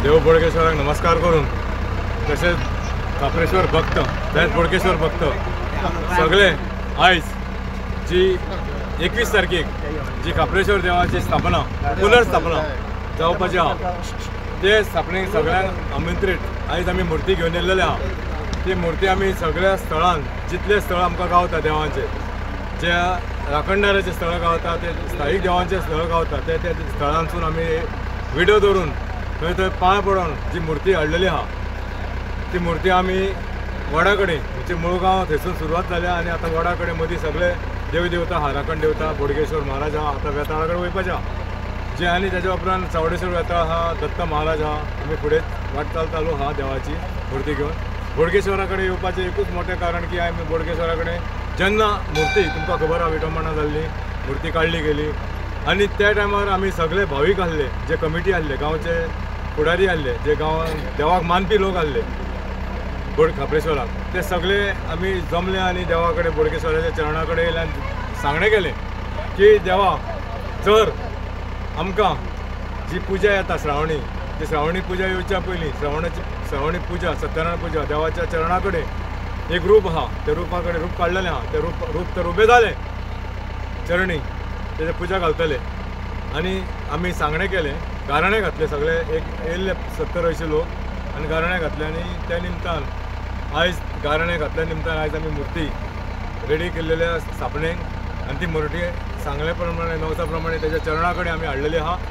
देव बोडगेश्वराक नमस्कार करून तशेंच खाप्रेश्वर भक्त तशेंच बोडगेश्वर भक्त सगळे आयज जी 21 तारखेक जी खाप्रेश्वर देवाची स्थापना पुनर्स्थापना जावपाची आहा ते स्थापनेक सगळ्यांक आमंत्रीत आयज आमी मुर्ती घेवन येयल्लेले आहा. ती मुर्ती आमी सगळ्या स्थळान जितले स्थळ आमकां गावता देवांचे ज्या राखणदाराचे स्थळ गावता ते स्थायीक देवांचे स्थळ गावता ते त्या स्थळांसून आमी विडो दवरून थंय थंय पांय पडोन जी मुर्ती हाडलेली आहा ती मुर्ती आमी वडा कडेन म्हणजे मुळगांव थंयसून सुरवात जाल्या आनी आतां वडा कडेन मदीं सगळे देव देवता आहा, राखण देवता बोडगेश्वर महाराज आहा, आतां वेताळा कडेन वयपाचें आहा जे आनी ताच्या उपरांत चावडेश्वर वेताळ आहा, दत्त महाराज आहा. आमी फुडें वाटचाल चालू आहा देवाची मुर्ती घेवन. बोडगेश्वरा कडेन येवपाचें एकूच मोठें कारण की आमी बोडगेश्वरा कडेन जेन्ना मुर्ती तुमकां खबर आहा विटंबणा जाल्ली मुर्ती काडली गेली आनी त्या टायमार आमी सगळे भावीक आहले जे कमिटी आहले गांवचे फुडारी आहले जे गांवान देवाक मानपी लोक आहले खाप्रेश्वराक ते सगळे आमी जमले आनी देवा कडेन बोडगेश्वराच्या चरणा कडेन येयले आनी सांगणें केलें की देवा जर आमकां जी पुजा येता श्रावणी ती श्रावणी पुजा येवच्या पयलीं श्रावणी पुजा सत्यनारायण पुजा देवाच्या चरणा कडेन एक रूप आहा त्या रुपा कडेन रूप काडलेलें आहा ते रूप तर उबें जालें चरणी तेजे पुजा घालतले आनी आमी सांगणें केलें गाराणें घातलें सगळे एक येयल्ले 70-80 लोक आनी गाराणें घातलें आनी त्या निमतान आयज गाराणें घातल्या निमतान आयज आमी मुर्ती रेडी केल्लेल्या स्थापनेक आनी ती मुर्ती सांगले प्रमाणे नवसा प्रमाणे तेज्या चरणा कडेन आमी हाडलेली आहा.